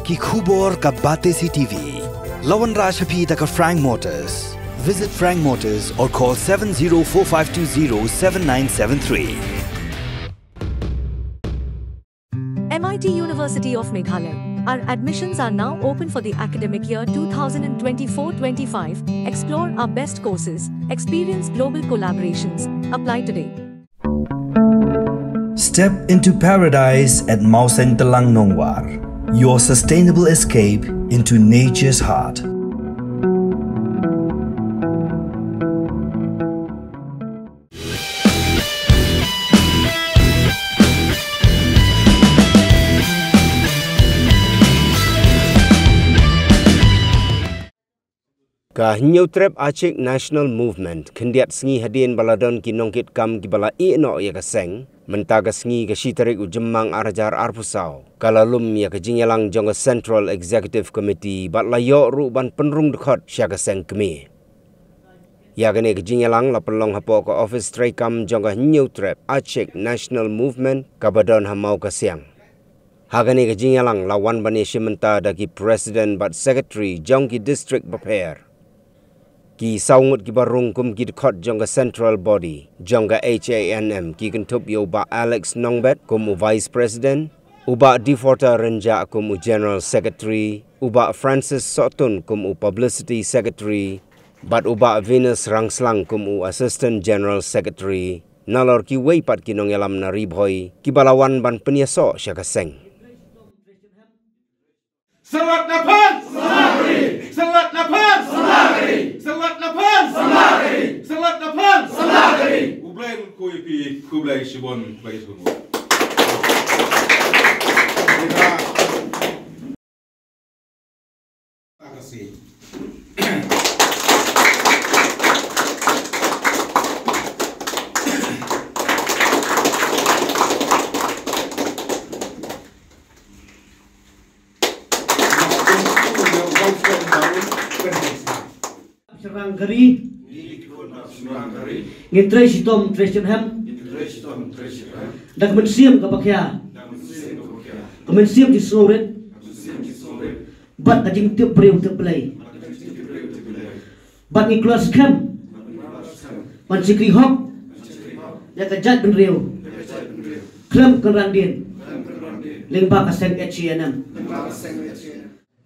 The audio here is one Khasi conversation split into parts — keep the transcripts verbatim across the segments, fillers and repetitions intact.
Ki khubor ka Batesi T V. La wanrah sha phi da ka Frank Motors. Visit Frank Motors or call seven zero four five two zero seven nine seven three. M I T University of Meghalaya. Our admissions are now open for the academic year two thousand twenty-four twenty-five. Explore our best courses, experience global collaborations. Apply today. Step into paradise at Mawsynram Nongwar, your sustainable escape into nature's heart. Ka Hynñiewtrep Achik National Movement, khyndiat sngi hadien ba la don ki nongkitkam kiba la ïeh noh ïa ka seng, mynta ka sngi ka shi tarik u Jymmang ar hajar arphew saw, ka la lum ïa ka jingïalang jong ka Central Executive Committee bad la ïoh ruh ban pynrung dkhot sha ka seng kmie. Ïa kane ka jingïalang la pynlong hapoh ka office treikam jong ka Hynñiewtrep Achik National Movement kaba don ha Mawkasiang. Ha kane ka jingïalang la wan ban ïashim bynta da ki president bad secretary jong ki district bapher, ki saw ngut kiba rung kum ki dkhot jong ka central body jong ka H A N M, ki kynthup ïa u Bah Alex Nongbet kum u vice president, u Bah Deforta Rynjah kum u general secretary, u Bah Francis Sohtun kum u publicity secretary, bad u Bah Venus Rangslang kum u assistant general secretary, nalor kiwei pat ki nongïalam na Ri Bhoi kiba la wan ban pynïasoh sha ka seng. Salat na phan! Salat na phan! Salat na phan! Salat na phan! U Blei un khublei phi, khublei shibun, khublei shibun. Syrang kari. Ngi trei shitom trei shihem. Da ka mynsiem kaba khia. Ka mynsiem jingshngaiñ rit. Bad ka jingtip briew tip Blei. Bad ngi kloi skhem ban shakri hok ïa ka jaitbynriew khlem kynran dien lyngba ka seng H A N M.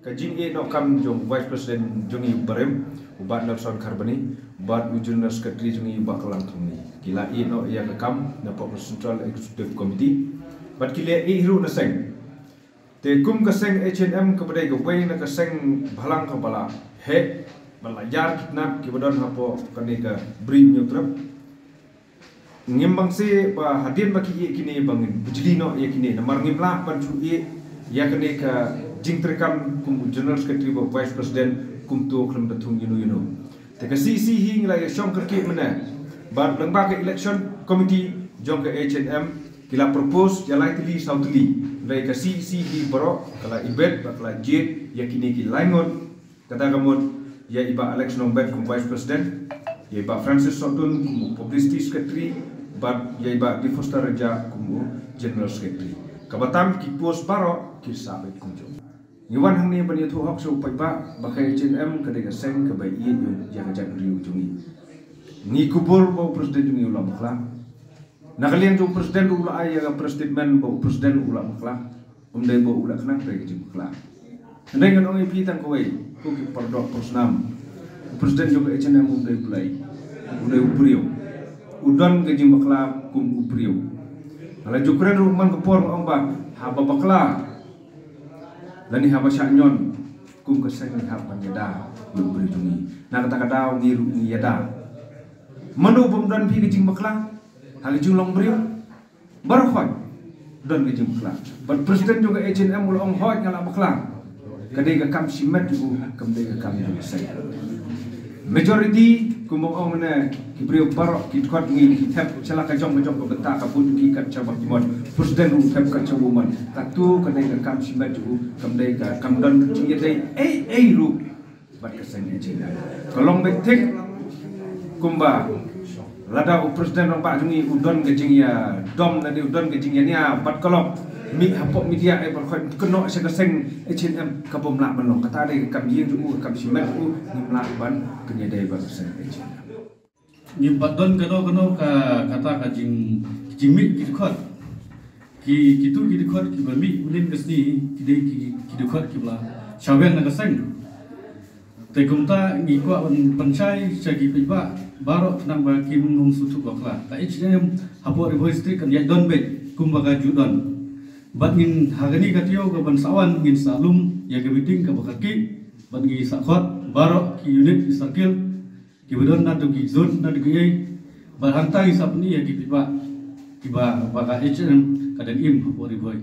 Ka jingïehnoh kam jong Vice President jong ngi u barim, u Bah Nelson Kharbani, bad u General Secretary jong ngi u Bah Kalang Thongni. Ki la ïehnoh ïa ka kam napoh ka Central Executive Committee. Bad ki la ïeh ruh na seng. Te kum ka seng H A N M kaba dei kawei na ka seng bhalang kaba la heh, ba la ïar kidnap kiba don hapoh kane ka Bri Hynñiewtrep. Ngim bang seh ba hadien ba ki ïeh kine ba ngin bijli noh ïa kine, namar ngim lah ban shu ïeh ïa kane ka jingtreikam kum u General Secretary bad Vice President kumto khlem da thung ïano ïano. Te ka C E C hi ngi la ïa shong kyrkieh mynne bad lyngba ka election committee jong ka H A N M ki la propose ïa lai tylli saw tylli. Hynrei ka C E C hi baroh ka la ibet bad ka la jied ïa kine ki lai ngut. Kata ka mut ïa i Bah Alex Nongbet kum Vice President, ïa i Bah Francis Sohtun kum u Publicity Secretary, bad ïa i Bah Deforta Rynjah kum u General Secretary. Kaba tam ki post baroh ki sah beit kumjuh. Ngi wan hangne ban ïathuh hok sha u paidbah ba ka H A N M ka dei ka seng kaba ïeit ïa ka jaitbynriew jong ngi. Ngi kubur ba u President jong ngi u la bakla. Na ka liang jong u President u la ai ïa ka press statement ba u President u la bakla. Um dei ba u la kynang, dei ka jingbakla. Hynrei ngan ong ïa phi tang kawei, ko ki paralok parasnam. U President jong ka H A N M um dei u Blei. U dei u briew. U don ka jingbakla kum u briew. Nga la ju kren ruh man ka por nga ong ba haba bakla lane haba shah ñion, kum ka seng ngi hap ban ïada ïa u briew jong ngi. Na kata ka daw ngi ruh ngi ïada. Mano bym don phi ka jingbakla ha ka jinglong briew? Baroh khoit don ka jingbakla. Bad President jong ka H A N M u la ong, hooid nga la bakla. Ka dei ka kam shimet jong u, kam dei ka kam jong ka seng. Majority, kumba ong mynne, ki briew baroh ki dkhot ngi ki thep sha la ka jong ka jong ka bynta, ka bun ki kat shaba ki mon. President ruh thep kat shaba u mon. Katto ka dei ka kam shimet jong u, kam dei ka, kam don ka jingïadei ei ei ruh bad ka seng H A N M. Ka long beit thik kumba lada u President rangbah jong ngi u don ka jingïadom lane u don ka jingïania bad ka long Mih hapoh media, eh, ban khot kynnoh sha ka seng H N M ka bym lah ban long. Kata dei ka kam ïing jong u, ka kam shimet jong u, ngim lah ban pynïadei bad ka seng H N M. Ngim pat don kano kano ka, kata ka jing, jingmih ki dkhot. Ki, kitu ki dkhot kiba mih mynhynnin ka sngi, ki dei ki, ki dkhot kiba la shah weng na ka seng. Te kumta ngi kwah ban pynshai sha ki paidbah baroh khnang ba kim nym sngewthuh bakla. Ka H N M hapoh Ri Bhoi District kan ïaid don beit kumba ka ju don. Bad ngin ha kane ka taïew kaban sa wan ngin sa lum ïa ka meeting kaba kyrkieh bad ngi sa khot baroh ki unit, ki circle, kiba don naduh ki zone, naduh ki ei, bad hangta ngi sa pyni ïa ki paidbah kiba, ba ka H N M ka dang im hapoh Ri Bhoi.